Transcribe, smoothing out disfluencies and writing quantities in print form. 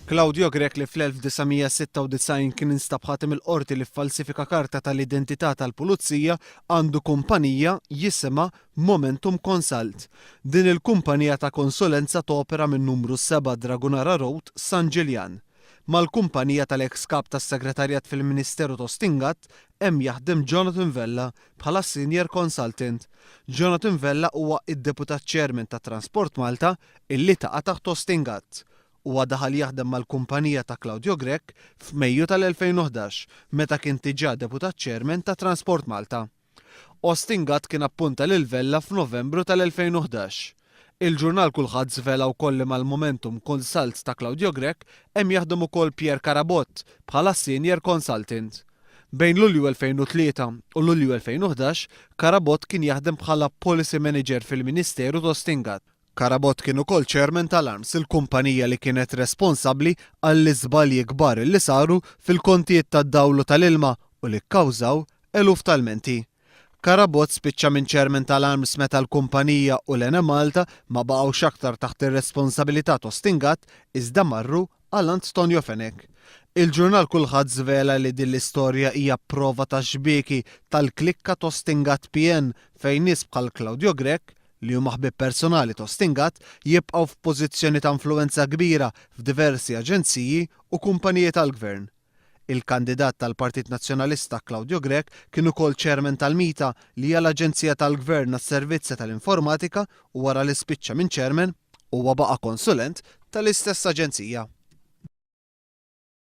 Claudio Grech li fl-1996 kien instab ħati mill-Qorti li ffalsifika karta tal-identità tal-Pulizija għandu kumpanija jisimha Momentum Consult. Din il-kumpanija ta' konsulenza topera minn numru 7 Dragunara Road, San Ġiljan. Mal-kumpanija tal-eks Kap tas-Segretarjat fil-Ministeru Tostin Gatt hemm jaħdem Jonathan Vella bħala Senior Consultant. Jonathan Vella huwa id-Deputat Chairman ta' Transport Malta illi taqa' taħt Austin Gatt. Huwa daħal jaħdem mal-kumpanija ta' Claudio Grech f'Mejju tal-2011 meta kien diġà Deputat Chairman ta' Transport Malta. Austin Gatt kien appunta lil Vella f'Novembru tal-2011. Il-ġurnal Kullħadd żvela wkoll li mal-Momentum Consult ta' Claudio Grech hemm jaħdem ukoll Pierre Carabott bħala Senior Consultant. Bejn Lulju 2003 u Lulju 2011, Carabott kien jaħdem bħala Policy Manager fil-Ministeru t'Austin Gatt. Carabott kien ukoll Chairman tal-ARMS, il-kumpanija li kienet responsabbli għall-iżbalji kbar li saru fil-kontijiet tad-dawl u tal-ilma u li kkawżaw eluf ta' lmenti. Carabott spiċċa minn Chairman tal-ARMS meta l-kumpanija u l-Enemalta ma baqgħux aktar taħt ir-responsabilità t'Austin Gatt iżda marru għal għand Tonio Fenech. Il-ġurnal Kullħadd żvela li din l-istorja hija prova tax-xbieki tal-klikka t'Austin Gatt PN fejn nies bħal Claudio Grech, li huma ħbieb personali t'Austin Gatt, jibqgħu f'pożizzjoni ta' influwenza kbira f'diversi aġenziji u kumpaniji tal-Gvern. Il-kandidat tal-Partit Nazzjonalista Claudio Grech kien ukoll Chairman tal-MITA li hija l-aġenzija tal-Gvern għas-servizzi tal-informatika u wara li spiċċa minn Chairman, huwa baqa' konsulent tal-istess aġenzija.